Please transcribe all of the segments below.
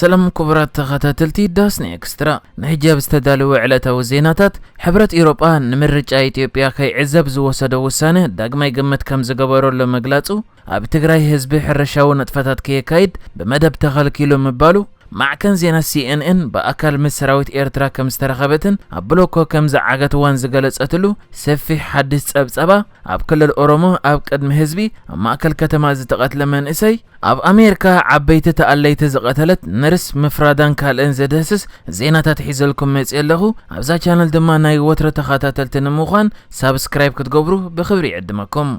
ሰላም ክቡራት ተኸታተልቲ ዳስኒ ኤክስትራ፣ ንሕጂ ኣብ ዝተዳለወ ዕለታዊ ዜናታት፣ ሕብረት ኢሮጳ ንምርጫ ኢትዮጵያ ከይዕዘብ ዝወሰዶ ውሳነ ዳግማይ ግምት ከም ዝገበረሉ ምግላጹ፣ ኣብ ትግራይ ህዝቢ ሕርሻዊ ንጥፈታት ከየካይድ ብመደብ ተኸልኪሉ ምባሉ፣ ማዕከን ዜና ሲኤንኤን ብኣካል ምስ ሰራዊት ኤርትራ ከም ዝተረኸበትን ኣብ ብሎኮ ከም ዝዓገትዋን ዝገለጸትሉ ሰፊሕ ሓድሽ ጸብጸባ፣ ኣብ ክልል ኦሮሞ ኣብ ቅድሚ ህዝቢ ኣብ ማእከል ከተማ ዝተቐትለ መንእሰይ፣ ኣብ ኣሜሪካ ዓበይቲ ተኣለይቲ ዝቐተለት ነርስ ምፍራዳን ካልእን ዘድህስስ ዜናታት ሒዘልኩም መፅእ ኣለኹ። ኣብዛ ቻነል ድማ ናይ ወትሮ ተኸታተልቲ ንምዃን ሳብስክራይብ ክትገብሩ ብኽብሪ ይዕድመኩም።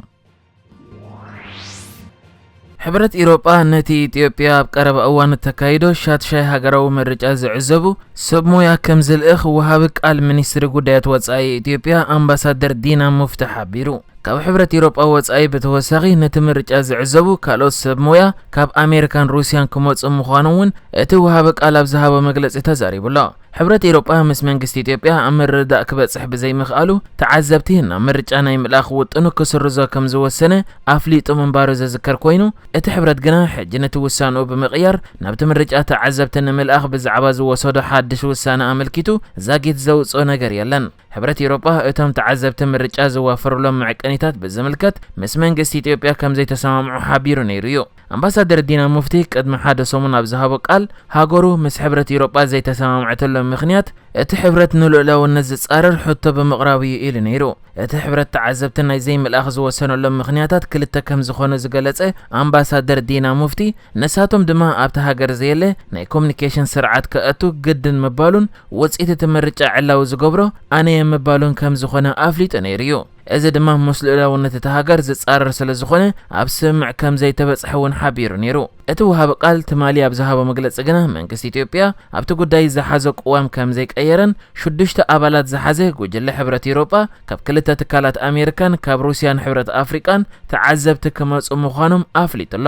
ሕብረት ኢሮጳ ነቲ ኢትዮጵያ ኣብ ቀረባ እዋን እተካይዶ ሻትሻይ ሃገራዊ ምርጫ ዝዕዘቡ ሰብ ሞያ ከም ዝልእኽ ወሃቢ ቃል ሚኒስትሪ ጉዳያት ወጻኢ ኢትዮጵያ ኣምባሳደር ዲና ሙፍቲ ሓቢሩ። ካብ ሕብረት ኢሮጳ ወጻኢ ብተወሳኺ ነቲ ምርጫ ዝዕዘቡ ካልኦት ሰብ ሞያ ካብ ኣሜሪካን ሩስያን ክመጹ ምዃኑ እውን እቲ ወሃቢ ቃል ኣብ ዝሃቦ መግለጺ ተዛሪቡ ኣሎ። ሕብረት ኢሮጳ ምስ መንግስቲ ኢትዮጵያ ኣብ ምርድዳእ ክበጽሕ ብዘይምኽኣሉ ተዓዘብቲ ናብ ምርጫ ናይ ምልኣኽ ውጥኑ ክስርዞ ከም ዝወሰነ ኣፍሊጡ ምንባሩ ዝዝከር ኮይኑ፣ እቲ ሕብረት ግና ሕጂ ነቲ ውሳንኡ ብምቕያር ናብቲ ምርጫ ተዓዘብቲ ንምልኣኽ ብዛዕባ ዝወሰዶ ሓድሽ ውሳነ ኣመልኪቱ ዛጊት ዘውጽኦ ነገር የለን። ሕብረት ኢሮጳ እቶም ተዓዘብቲ ምርጫ ዝዋፈሩሎም መዕቀኒታት ብዝምልከት ምስ መንግስቲ ኢትዮጵያ ከም ዘይተሰማምዑ ሓቢሩ ነይሩ እዩ። ኣምባሳደር ዲና ሙፍቲ ቅድሚ ሓደ ሰሙን ኣብ ዝሃቦ ቃል፣ ሃገሩ ምስ ሕብረት ኢሮጳ ዘይተሰማምዐተሎም ምኽንያት እቲ ሕብረት ንልኡላውነት ዝጻረር ሕቶ ብምቕራቡ እዩ ኢሉ ነይሩ። እቲ ሕብረት ተዓዘብቲ ናይ ዘይምልኣኽ ዝወሰነሎም ምኽንያታት ክልተ ከም ዝኾኑ ዝገለጸ ኣምባሳደር ዲና ሙፍቲ፣ ንሳቶም ድማ ኣብቲ ሃገር ዘየለ ናይ ኮሙኒኬሽን ስርዓት ከእቱ ግድን ምባሉን ውጽኢት እቲ ምርጫ ዕላዊ ዝገብሮ ኣነ እየ ምባሉን ከም ዝኾነ ኣፍሊጡ ነይሩ እዩ። እዚ ድማ ምስ ልኡላውነት እታ ሃገር ዝጻረር ስለ ዝኾነ ኣብ ስምምዕ ከም ዘይተበጽሐ እውን ሓቢሩ ነይሩ። እቲ ወሃቢ ቃል ትማሊ ኣብ ዝሃቦ መግለጺ ግና መንግስቲ ኢትዮጵያ ኣብቲ ጉዳይ ዝሓዞ ቅዋም ከም ዘይቀየረን ሽዱሽተ ኣባላት ዝሓዘ ጉጅለ ሕብረት ኢሮጳ ካብ ክልተ ትካላት ኣሜሪካን ካብ ሩስያን ሕብረት ኣፍሪቃን ተዓዘብቲ ክመጹ ምዃኖም ኣፍሊጡ ኣሎ።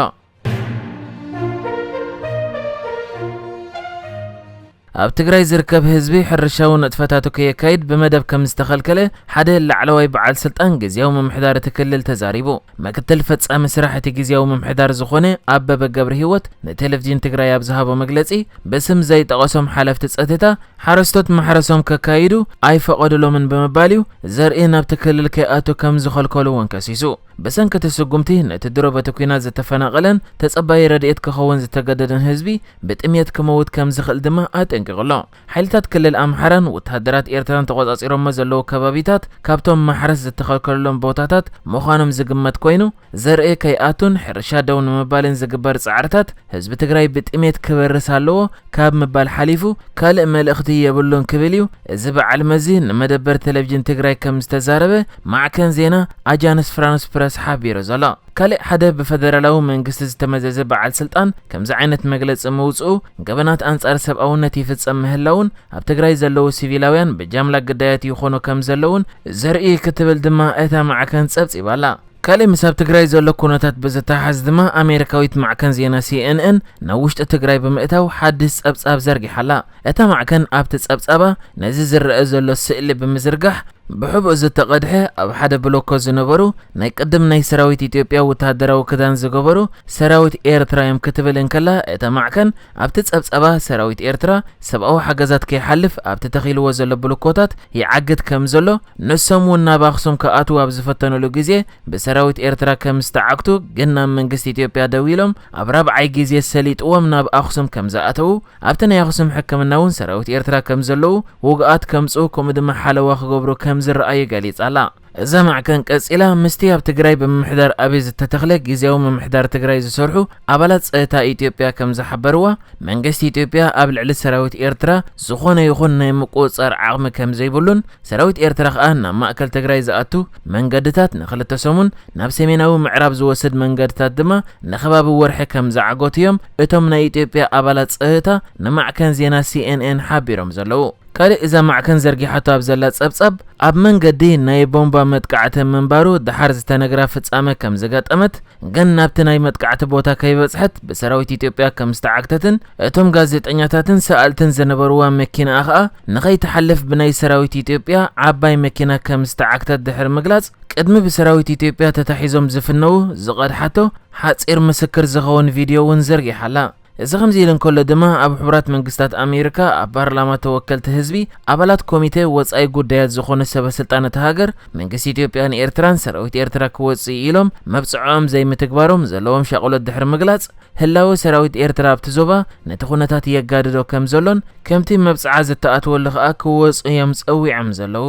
ኣብ ትግራይ ዝርከብ ህዝቢ ሕርሻዊ ንጥፈታቱ ከየካይድ ብመደብ ከም ዝተኸልከለ ሓደ ላዕለዋይ በዓል ስልጣን ግዝያዊ ምምሕዳር እቲ ክልል ተዛሪቡ። ምክትል ፈጻሚ ስራሕ እቲ ግዝያዊ ምምሕዳር ዝኾነ ኣበበ ገብረ ህይወት ንቴሌቪዥን ትግራይ ኣብ ዝሃቦ መግለጺ፣ ብስም ዘይጠቐሶም ሓለፍቲ ጸጥታ ሓረስቶት ማሕረሶም ከካይዱ ኣይፈቐዱሎምን ብምባል እዩ ዘርኢ ናብቲ ክልል ከይኣቱ ከም ዝኸልከሉ እውን ከሲሱ። ብሰንኪ እቲ ስጉምቲ ነቲ ድሮ በቲ ኲናት ዝተፈናቐለን ተጸባዪ ረድኤት ክኸውን ዝተገደደን ህዝቢ ብጥምየት ክመውት ከም ዝኽእል ድማ ኣጠንቂቑ ኣሎ። ሓይልታት ክልል ኣምሓራን ወተሃደራት ኤርትራን ተቖጻጺሮሞ ዘለዉ ከባቢታት ካብቶም ማሕረስ ዝተኸልከለሎም ቦታታት ምዃኖም ዝግመት ኮይኑ፣ ዘርኢ ከይኣቱን ሕርሻ ደው ንምባልን ዝግበር ጻዕርታት ህዝቢ ትግራይ ብጥሜት ክበርስ ኣለዎ ካብ ምባል ሓሊፉ ካልእ መልእኽቲ የብሉን ክብል እዩ እዚ በዓል መዚ ንመደበር ቴሌቪዥን ትግራይ ከም ዝተዛረበ ማዕከን ዜና ኣጃንስ ፍራንስ ፕረስ ሓቢሩ ዘሎ። ካልእ ሓደ ብፈደራላዊ መንግስቲ ዝተመዘዘ በዓል ስልጣን ከምዚ ዓይነት መግለጺ ምውጽኡ ገበናት ኣንጻር ሰብኣውነት ይፍጸም ምህላውን ኣብ ትግራይ ዘለዉ ሲቪላውያን ብጃምላ ግዳያት ይኾኑ ከም ዘለውን ዘርኢ ክትብል ድማ እታ ማዕከን ጸብጺባ ኣላ። ካልእ ምስ ኣብ ትግራይ ዘሎ ኩነታት ብዝተሓዝ ድማ ኣሜሪካዊት ማዕከን ዜና ሲኤንኤን ናብ ውሽጢ ትግራይ ብምእታው ሓድሽ ጸብጻብ ዘርጊሓ ኣላ። እታ ማዕከን ኣብቲ ጸብጻባ ነዚ ዝረአ ዘሎ ስእሊ ብምዝርጋሕ ብሕቡእ ዝተቐድሐ ኣብ ሓደ ብሎኮ ዝነበሩ ናይ ቅድም ናይ ሰራዊት ኢትዮጵያ ወተሃደራዊ ክዳን ዝገበሩ ሰራዊት ኤርትራ እዮም ክትብል እንከላ እታ ማዕከን ኣብቲ ጸብጻባ ሰራዊት ኤርትራ ሰብኣዊ ሓገዛት ከይሓልፍ ኣብቲ ተኺልዎ ዘሎ ብሎኮታት ይዓግት ከም ዘሎ ንሶም እውን ናብ ኣኽሱም ክኣትዉ ኣብ ዝፈተኑሉ ግዜ ብሰራዊት ኤርትራ ከም ዝተዓግቱ ግን ናብ መንግስቲ ኢትዮጵያ ደዊሎም ኣብ ራብዓይ ግዜ ሰሊጥዎም ናብ ኣኽሱም ከም ዝኣተዉ ኣብቲ ናይ ኣኽሱም ሕክምና እውን ሰራዊት ኤርትራ ከም ዘለዉ ውግኣት ከምጽኡ ከምኡ ድማ ሓለዋ ክገብሩ ከም ዝረኣዩ ገሊጻ ኣላ። እዛ ማዕከን ቀጺላ ምስቲ ኣብ ትግራይ ብምምሕዳር ኣብይ ዝተተኽለ ግዝያዊ ምምሕዳር ትግራይ ዝሰርሑ ኣባላት ጸጥታ ኢትዮጵያ ከም ዝሓበርዋ መንግስቲ ኢትዮጵያ ኣብ ልዕሊ ሰራዊት ኤርትራ ዝኾነ ይኹን ናይ ምቁጽጻር ዓቕሚ ከም ዘይብሉን ሰራዊት ኤርትራ ከኣ ናብ ማእከል ትግራይ ዝኣቱ መንገድታት ንክልተ ሰሙን ናብ ሰሜናዊ ምዕራብ ዝወስድ መንገድታት ድማ ንከባቢ ወርሒ ከም ዝዓገቱ እዮም እቶም ናይ ኢትዮጵያ ኣባላት ጸጥታ ንማዕከን ዜና ሲኤንኤን ሓቢሮም ዘለዉ። ካልእ እዛ ማዕከን ዘርጊሓቶ ኣብ ዘላ ጸብጻብ ኣብ መንገዲ ናይ ቦምባ መጥቃዕቲ ምንባሩ ደሓር ዝተነግራ ፍጻመ ከም ዝገጠመት ግን ናብቲ ናይ መጥቃዕቲ ቦታ ከይበጽሐት ብሰራዊት ኢትዮጵያ ከም ዝተዓግተትን እቶም ጋዜጠኛታትን ሰኣልትን ዝነበርዋ መኪናኣ ከኣ ንኸይትሓልፍ ብናይ ሰራዊት ኢትዮጵያ ዓባይ መኪና ከም ዝተዓግተት ድሕሪ ምግላጽ ቅድሚ ብሰራዊት ኢትዮጵያ ተታሒዞም ዝፍነዉ ዝቐድሓቶ ሓጺር ምስክር ዝኸውን ቪድዮ እውን ዘርጊሓ ኣላ። እዚ ከምዚ ኢሉ እንከሎ ድማ፣ ኣብ ሕቡራት መንግስታት ኣሜሪካ ኣብ ፓርላማ ተወከልቲ ህዝቢ፣ ኣባላት ኮሚቴ ወጻኢ ጉዳያት ዝኾኑ ሰበ ስልጣን እታ ሃገር፣ መንግስቲ ኢትዮጵያን ኤርትራን ሰራዊት ኤርትራ ክወጽእ ኢሎም መብጽዖም ዘይምትግባሮም ዘለዎም ሻቕሎት ድሕሪ ምግላጽ፣ ህላወ ሰራዊት ኤርትራ ኣብቲ ዞባ ነቲ ኩነታት የጋድዶ ከም ዘሎን፣ ከምቲ መብጽዓ ዝተኣትወሉ ከኣ ክወጹ እዮም ጸዊዖም ዘለዉ።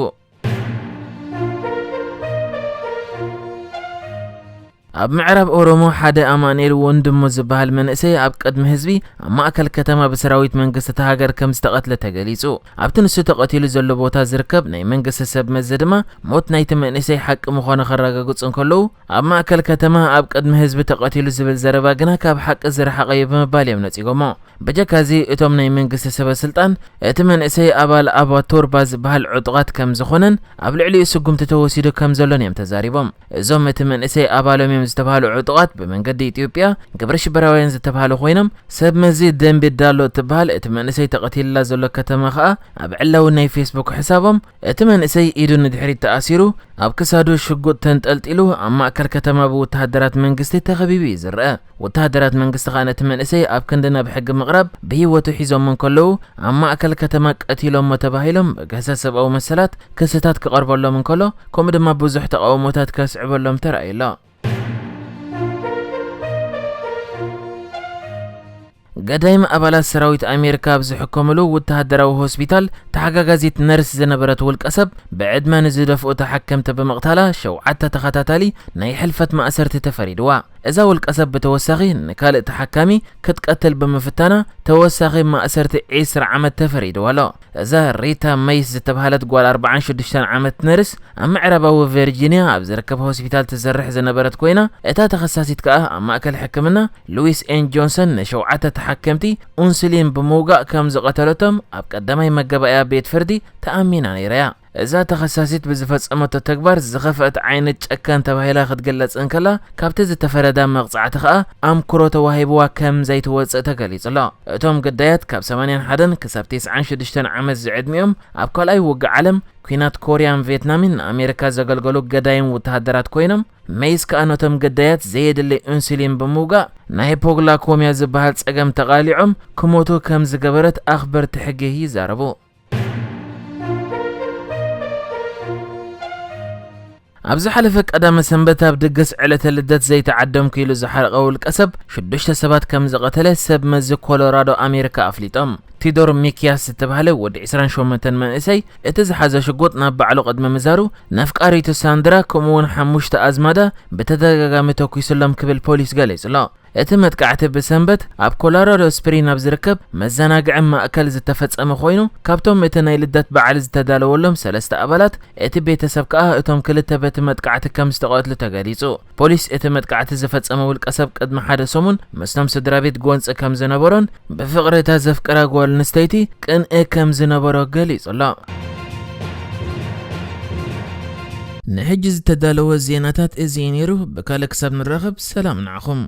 ኣብ ምዕራብ ኦሮሞ ሓደ ኣማኑኤል ወንድሙ ዝበሃል መንእሰይ ኣብ ቅድሚ ህዝቢ ኣብ ማእከል ከተማ ብሰራዊት መንግስቲ እታ ሃገር ከም ዝተቐትለ ተገሊጹ። ኣብቲ ንሱ ተቐቲሉ ዘሎ ቦታ ዝርከብ ናይ መንግስቲ ሰብ መዚ ድማ ሞት ናይቲ መንእሰይ ሓቂ ምዃኑ ከረጋግጹ እንከለዉ፣ ኣብ ማእከል ከተማ ኣብ ቅድሚ ህዝቢ ተቐቲሉ ዝብል ዘረባ ግና ካብ ሓቂ ዝረሓቐ እዩ ብምባል እዮም ነጺጎሞ። በጀካዚ እቶም ናይ መንግስቲ ሰበ ስልጣን፣ እቲ መንእሰይ ኣባል ኣባ ቶርባ ዝበሃል ዕጡቓት ከም ዝኾነን ኣብ ልዕሊኡ ስጉምቲ ተወሲዱ ከም ዘሎን እዮም ተዛሪቦም። እዞም እቲ መንእሰይ ኣባሎም እዮም ዝተባህሉ ዕጡቓት ብመንገዲ ኢትዮጵያ ግብረ ሽበራውያን ዝተባህሉ ኮይኖም፣ ሰብ መዚ ደምቢ ዳሎ እትበሃል እቲ መንእሰይ ተቐቲልላ ዘሎ ከተማ ኸኣ ኣብ ዕላዊ ናይ ፌስቡክ ሕሳቦም እቲ መንእሰይ ኢዱ ንድሕሪት ተኣሲሩ ኣብ ክሳዱ ሽጉጥ ተንጠልጢሉ ኣብ ማእከል ከተማ ብወተሃደራት መንግስቲ ተኸቢቡ እዩ ዝረአ። ወተሃደራት መንግስቲ ኸኣ ነቲ መንእሰይ ኣብ ክንዲ ናብ ሕጊ ምቕራብ ብህይወቱ ሒዞሞ እንከለዉ፣ ኣብ ማእከል ከተማ ቀቲሎሞ ተባሂሎም ብግህሰት ሰብኣዊ መሰላት ክስታት ክቐርበሎም እንከሎ፣ ከምኡ ድማ ብዙሕ ተቓውሞታት ከስዕበሎም ተራእዩ ኣሎ። ገዳይም ኣባላት ሰራዊት ኣሜሪካ ኣብ ዝሕከምሉ ወተሃደራዊ ሆስፒታል ተሓጋጋዚት ነርስ ዝነበረት ውልቀ ሰብ፣ ብዕድመ ንዝደፍኡ ተሓከምቲ ብምቕታላ ሸውዓተ ተኸታታሊ ናይ ሕልፈት ማእሰርቲ ተፈሪድዋ። እዛ ውልቀ ሰብ ብተወሳኺ ንካልእ ተሓካሚ ክትቀትል ብምፍታና ተወሳኺ ማእሰርቲ ዒስራ ዓመት ተፈሪድዋ ኣሎ። እዛ ሪታ መይስ ዝተባህለት ጓል ኣርባዓን ሽዱሽተን ዓመት ነርስ ኣብ ምዕራባዊ ቨርጂኒያ ኣብ ዝርከብ ሆስፒታል ትሰርሕ ዝነበረት ኮይና፣ እታ ተኸሳሲት ከኣ ኣብ ማእከል ሕክምና ሉዊስ ኤን ጆንሰን ንሸውዓተ ተሓከምቲ ኡንስሊን ብምውጋእ ከም ዝቐተለቶም ኣብ ቀዳማይ መጋባእያ ቤት ፍርዲ ተኣሚና ነይራ እያ። እዛ ተኸሳሲት ብዝፈጸመቶ ተግባር ዝኸፍአት ዓይነት ጨካን ተባሂላ ክትግለጽ እንከላ፣ ካብቲ ዝተፈረዳ መቕጻዕቲ ከኣ ኣምክሮ ተዋሂብዋ ከም ዘይትወጽእ ተገሊጹ ኣሎ። እቶም ግዳያት ካብ ሰማንያን ሓደን ክሳብ ተስዓን ሽዱሽተን ዓመት ዝዕድሚኦም ኣብ ካልኣይ ውግእ ዓለም፣ ኲናት ኮርያን ቪየትናምን ንኣሜሪካ ዘገልገሉ ገዳይም ወተሃደራት ኮይኖም፣ መይስ ከኣ ነቶም ግዳያት ዘየድሊ ኢንሱሊን ብምውጋእ ናይ ፖግላኮሚያ ዝበሃል ጸገም ተቓሊዖም ክሞቱ ከም ዝገበረት ኣኽበርቲ ሕጊ ይዛረቡ። ኣብ ዝሓለፈ ቀዳመ ሰንበት ኣብ ድግስ ዕለተ ልደት ዘይተዓደምኩ ኢሉ ዝሓረቐ ውልቀ ሰብ ሽዱሽተ ሰባት ከም ዝቐተለ ሰብ መዚ ኮሎራዶ ኣሜሪካ ኣፍሊጦም። ቲዶር ሚኪያስ ዝተባህለ ወዲ ዒስራን ሸሞንተን መንእሰይ እቲ ዝሓዘ ሽጉጥ ናብ ባዕሉ ቅድሚ ምዛሩ፣ ነፍቃሪቱ ሳንድራ ከምኡ'ውን ሓሙሽተ ኣዝማዳ ብተደጋጋሚ ተኲሱሎም ክብል ፖሊስ ገሊጹ ኣሎ። እቲ መጥቃዕቲ ብሰንበት ኣብ ኮሎራዶ ስፕሪን ኣብ ዝርከብ መዘናግዒ ማእከል ዝተፈጸመ ኮይኑ፣ ካብቶም እቲ ናይ ልደት በዓል ዝተዳለወሎም ሰለስተ ኣባላት እቲ ቤተሰብ ከኣ እቶም ክልተ በቲ መጥቃዕቲ ከም ዝተቐትሉ ተገሊጹ። ፖሊስ እቲ መጥቃዕቲ ዝፈጸመ ውልቀ ሰብ ቅድሚ ሓደ ሰሙን ምስቶም ስድራ ቤት ጎንጺ ከም ዝነበሮን ብፍቕሪ እታ ዘፍቅራ ጓል ኣንስተይቲ ቅንኢ ከም ዝነበሮ ገሊጹ ኣሎ። ንሕጂ ዝተዳለወ ዜናታት እዚ እዩ ነይሩ። ብካልእ ክሳብ ንራኸብ ሰላም ንዓኹም።